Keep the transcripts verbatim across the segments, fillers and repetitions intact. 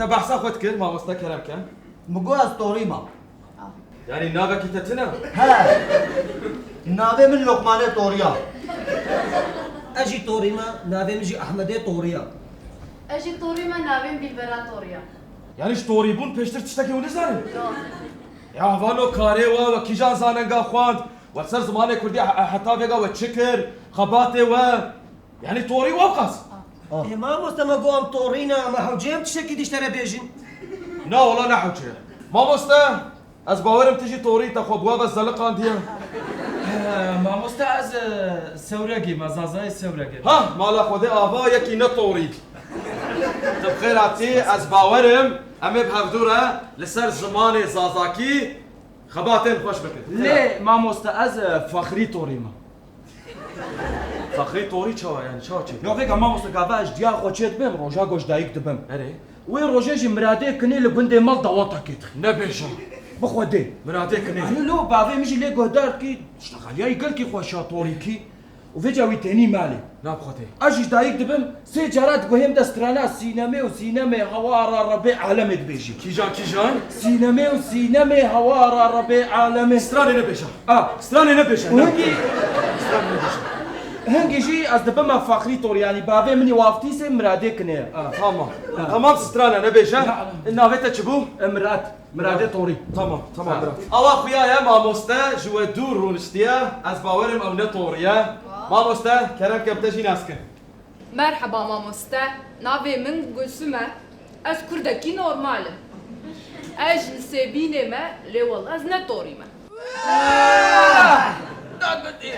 Te behsa xwe dikir, mamoste, kerem ke. Min got ez torî me. Yanî navekî te tune? He. Navê min Loqmanê Toriya. Ez jî torî me, navê min jî Ehmedê Toriya. Ez jî torî me, navê min Dîlbera Toriya. Yanî ji torîbûn pêştir tiştekî hûn nizanin? Yok. Ya vano karê we, we kîjan zanenga xwend, we ser zimanê kurdî he-, heta vêga we çi kir, xebatê we, yanî torî we qas. Ê mamoste, me got em torî ne, em hewce em tiştekî dî ji te re bêjin. Na wala ne hewce. Mamoste, ez bawerim tu jî torî te xwe bi we ve zeliqandiye. He, mamoste, ez, e, Sewregî me, Zazayê Sewregê. Ha, mala Xwedê ava yekî ne torî. Tu bi xêr hatî, ez bawerim em ê bi hevdû re li ser zimanê zazakî xebatên xweş bikin. Lê mamoste, ez, e, fexrî torî me. Fexrî torî çawa, yanî çawa çêdibê? Ya vêga mamoste, gava ez ji diya xwe çêdibim, roja ku ji dayik dibim. Erê. Wê rojê jî miradê kinê li gundê me li dawetekê dixî. Nebêje. Bi Xwedê. Miradê kinê. Yanî lo bavê min jî lê guhdar dikî, şteqaliyayî gelkî xweş a torîkî. Û vêca wî tênî malê. Na bi Xwedê. Ez jî ji dayik dibim, sê cara diguhêm de strana Sînemê û Sînemê hewara Rebê alemê dibêjî. Kîjan, kîjan? Sînemê û Sînemê hewara Rebê alemê. Stranê nebêje. A. Stranê nebêje. Û ne. Hingî, stranê nebêje. Hingî jî ez dibime fexrî tor, yanî bavê min î waftîsê miradê kinê ye. A, tamam. A. Tamam, strane nebêje. Ya. Navê te çi bû? Mirad. Miradê torî. Tamam, tamam, ha, bira. Awa xuya ye, mamoste ji we dûr rûniştiye. Ez bawerim ew ne torî ye. Wa. Mamoste, kerem ke bi te jî nas kin. Merheba mamoste, navê min Gulsum e. Ez kurdekî normal im. Ez ji Nisêbînê me, lê wela ez ne torî me. Dagutî.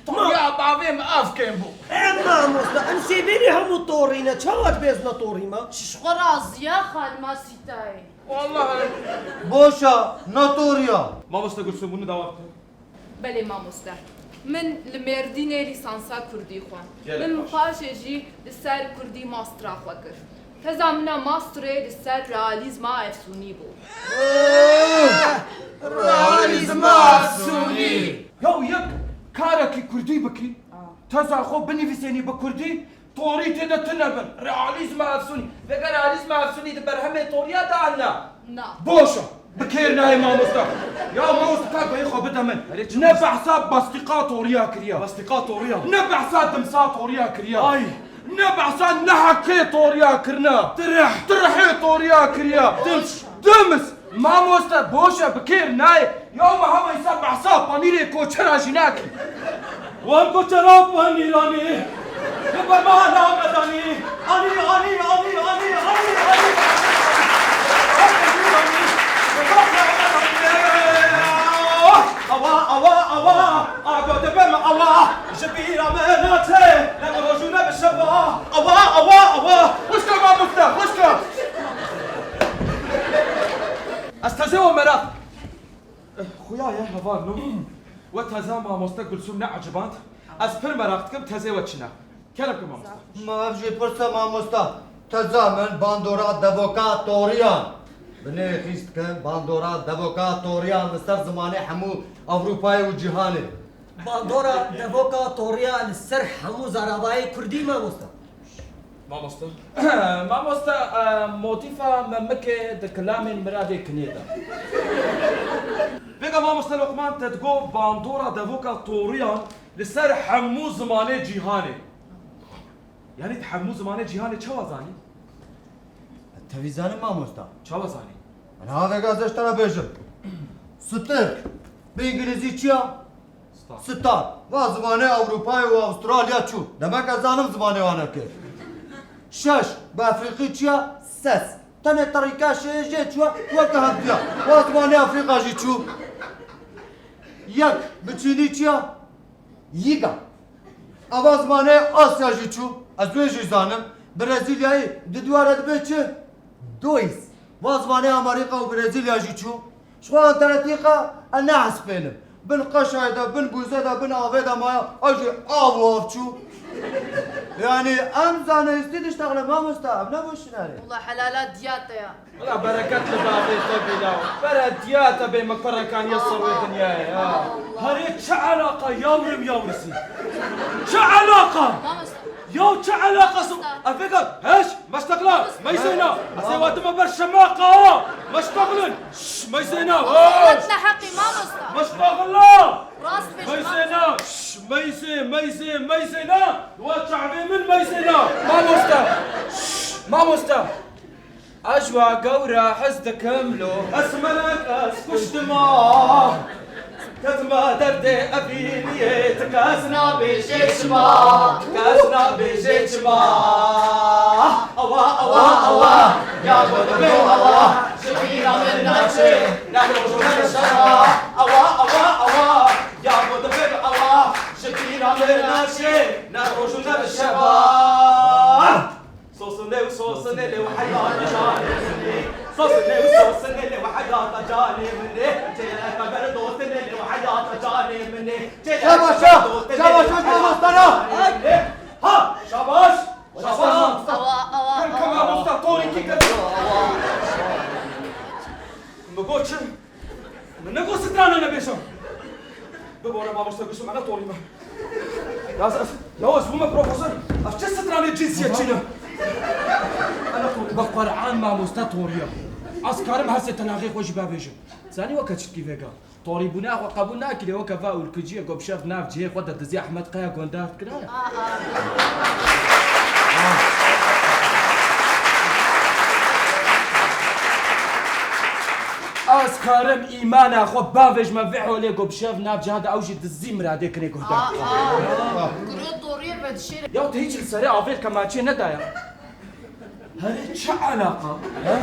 Toriya bavê min ev kêm bû. Em mamoste, em Nisêbînê hemû torî ne, çawa dibê ez ne torî me? Ji xwe razî ye xanima Sîtayê. Wallahî. Boş e, ne toriya. Mamoste Gulsum, hûn dawa bikin. Belê mamoste. Min li Mêrdînê lîsansa kurdî xwend. Gelek baş. Min paşê jî li ser kurdî mastra xwe kir. Teza min a mastrê li ser realîzma efsûnî bû. Realîzma efsûnî. Ya yek karekî kurdî bikî, teza xwe binivîsênî bi kurdî, torî tê de tune bin. Realîzma efsûnî. Vêga realîzma efsûnî di berhemê toriya de an na? Na. Boş e. Bi kêr nayê mamoste. Ya mamoste, ka guhê xwe bide min. Erê, çi ne mamoste? Behsa bastîqa toriya kiriye. Bastîqa toriya. Ne behsa dimsa toriya kiriye. Ay. Ne behsa nehekê toriya kirine. Tirih. Tirihê toriya kiriye. Dims. Dims. Mamoste, boş e, bi kêr nayê. Ya me hema îsa behsa panîrê koçera jî nakî. Wan koçera panîranî. Li bermana me danî. Anî, anî, anî, anî, anî, anî. Awa, awa, awa. Ago dibim awa. Ji bîra me naçe. Ne bi roj û ne bi şeva. Awa, awa, awa. Xwişka mamoste, xwişka. Ez tezê we meraq. Eh, xuya ye hevalno. We teza mamoste Gulsum ne eciband. Ez pir meraq dikim tezê we çi ne. Kerem ke mamoste. Ma ev jî pirse mamoste. Teza min bandora devoka toriyan. Binê xîst dikim bandora devoka toriyan li ser zimanê hemû Ewropayê û cîhanê. Bandora devoka toriya li ser hemû zaravayê kurdî mamoste. Mamoste. Mamoste, e, motîfa memikê di kilamên miradê kinê de. Vêga mamoste Loqman te digot bandora devoka toriyan li ser hemû zimanê cîhanê. Yanî tu hemû zimanê cîhanê çawa zanî? Tevî zanim mamoste. Çawa zanî? Ana vêga ez ji te re bêjim. Stir. Bi îngilîzî çi ya? Star. Star. Va zimanê Ewropayê û Avustralya çû. Demek ez zanim zimanê wan e kê. Şeş. Bi efrîqî çi ya? Ses. Tenê terîka şê jê çû, weke hevdiya. Va zimanê Efrîqa jî çû. Yek. Bi çînî çi ya? Yiga. Ava zimanê Asya jî çû. Ez wê jî zanim. Brezilyayî di dua re dibe çi? Dois. Va zimanê Amerîka û Brezîlya jî çû. Ji xwe enternetika ez nehespênim. Bin qeşayê de, bin bûzê de, bin avê de maya, ew jî av û av çû. Yanî em zanistî diştexile mamoste, ev ne boşîne re. Wala helala diya te ya. Wala bereket li bavê te bê law. Bere diya te bê min kurekaniye ser wê dinyayê ya. Herê çi elaqa yawrim yawrisî. Çi elaqa? Mamoste. Ya çi eleqası? Mamosta. Efeka, heş, meştexla, meyzeyna. Ez ê watime ber şemaqa. Meştexlin. Şş, meyzeyna. Mamosta, ne heqî, mamosta. Meştexla. Rast bêje, meyzeyna. Şş, meyze, meyze, meyzeyna. Wa çavê min meyzeyna. Mamosta. Şş, mamosta. Ez wa gewra hez dikim lo. Ez melek ez kuştima. Ketime derdê evîniyê, ti kes nabêjê çima. Ti kes nabêjê çima. Awa, awa, awa. Ya bo dibê awa. Ji bîra min naçe. Ne roj û ne şeva. Awa, awa, awa. Ya bo dibê awa. Ji bîra min naçe. Ne roj û ne şeva. Sosinê û sosinê lê û heyata canê min ê. Sosinê û sosinê lê û heyata canê min ê. Çêleka ber dotinê lê û heyata canê min ê. Çêleka ber dotinê lê û heyata canê min ê. Şabaş, şabaş, şabaş, mamosta. Ha, şabaş. Şabaş. Awa, awa, awa. Kem, kem, mamosta, torî kî kir. Mi got çi? Min negot strana nebêjam. Bibore mamoste Gulsum, ene torî me. Ya ez, ya ez bûme profesor. Ev çi stranê cinsiyetçî ne? Ene torî me. Bi Quran mamoste toriya. Ez karim her sê tenaxê xwe jî bavêjim. Zanî weke çitkî vêga. Torîbûna xwe qebûl nakirê, weke va ûrkiciyê ku bi şev nav cihê xwe de dizî Ehmed Kaya gondar dikiraya. Ez karim îmana xwe bavêjime vê holê ku bi şev nav ciha de ew jî dizî miradê kinê guhdar. Aa, aa. Kuro toriyê vedişêre. Ya tu hîç li serê avêr kemaçê nedaya. Herê çi eleqa? He?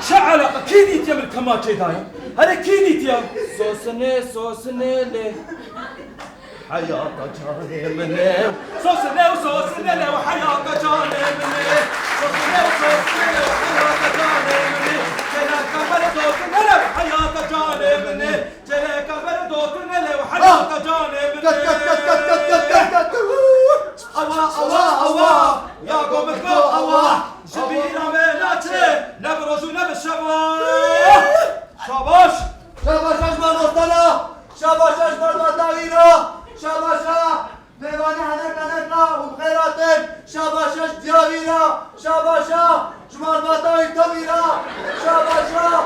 Çi eleqa? Kî dîtiye min kemaçê daya? Herê kî dîtiye? Sosinê, sosinê lê. Heyata canê min ê. Sosinê û sosinê lê û heyata canê min ê. Sosinê û sosinê lê û heyata canê min ê. Çêleka ber dotinê lê û heyata canê min ê. Çêleka ber dotinê lê û heyata canê min ê. Ket, ket, ket. Awa, awa, awa. Ya go min go awa. Ji bîra me naçe. Ne bi roj û ne bi şeva. Şabaş. Şabaşa ji malostana. Şabaşa ji malbata wî re. Şabaşa. Mêvanê henek henek re û bi xêr hatin. Şabaşa ji diya wî re. Şabaşa ji malbata wî tevî re. Şabaşa.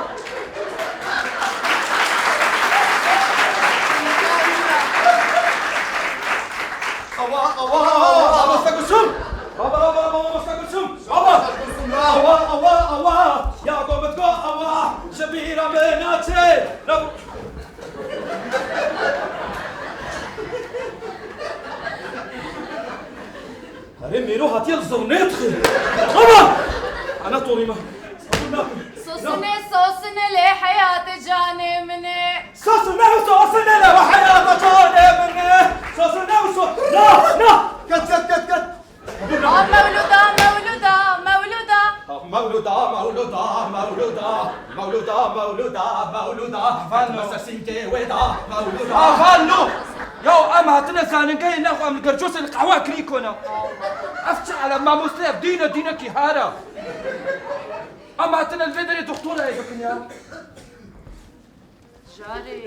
Awa, awa, awa, mamoste Gulsum. Baba, baba, baba, mamoste Gulsum. Baba. Awa, awa, awa. Ya go min go awa. Ji bîra me naçe. Herê mêro hatiye li zirnê dixê. Aman! Ana torî me. Qebûl nakim. Sosinê, sosinê lê heyatê canê min ê. Sosinê û sosinê lê heyata canê min ê. Sosinê û so-, na, na! Ket, ket, ket, ket! Aa, mewluda, mewluda, mewluda. Mewluda, mewluda, mewluda. Mewluda, mewluda, mewluda. Avan no. Mese sîngê wê da, mewluda. Avan no. Ya em hatine zanîngehê nexwe em li Gercosê li qehwa kirî kona. Ev çi ele mamoste ev dîne dînekî hara. Em hatine li vê derê doktora ê bikin ya. Jarê.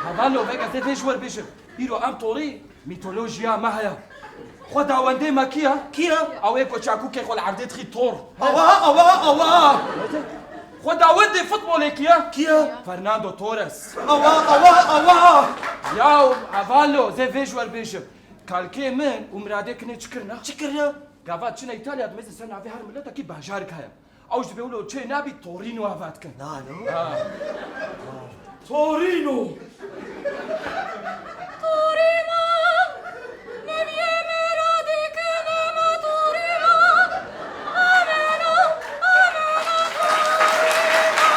Hevalno, vêga zê vê ji we re bêjim. Îro em torî mîtolojiya me heye. Xwedawendê me kî ye? Kî ye? Ew ê ku çakûkê xwe li erdê dixî tor. Awa, awa, awa! Xwedawendê futbolê kî ye? Kî ye? Fernando Torres. Awa, awa, awa! Ya hevalno, zê vê ji we re bêjim. Kalkê min û Miradê kinê çi kirine? Çi kirine? Gava çine Îtalya dimêze ser navê her miletekî bajarek heye. Ew ji vê wilo çê nabî Torîno ava dikin. Nano? Ha. Torîno! Torîno! Neviyê me radikine me Torîno! Amena, amena Torîno!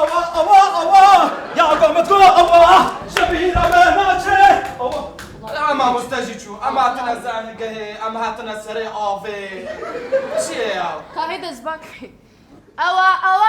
Awa, awa, awa! Ya go min go awa! Ji bîra me naçe! Awa! Wala mamoste jî çû. Em hatine zanîngehê, em hatine serê avê. Çi ye ya? Kahê destbak. Awa, awa!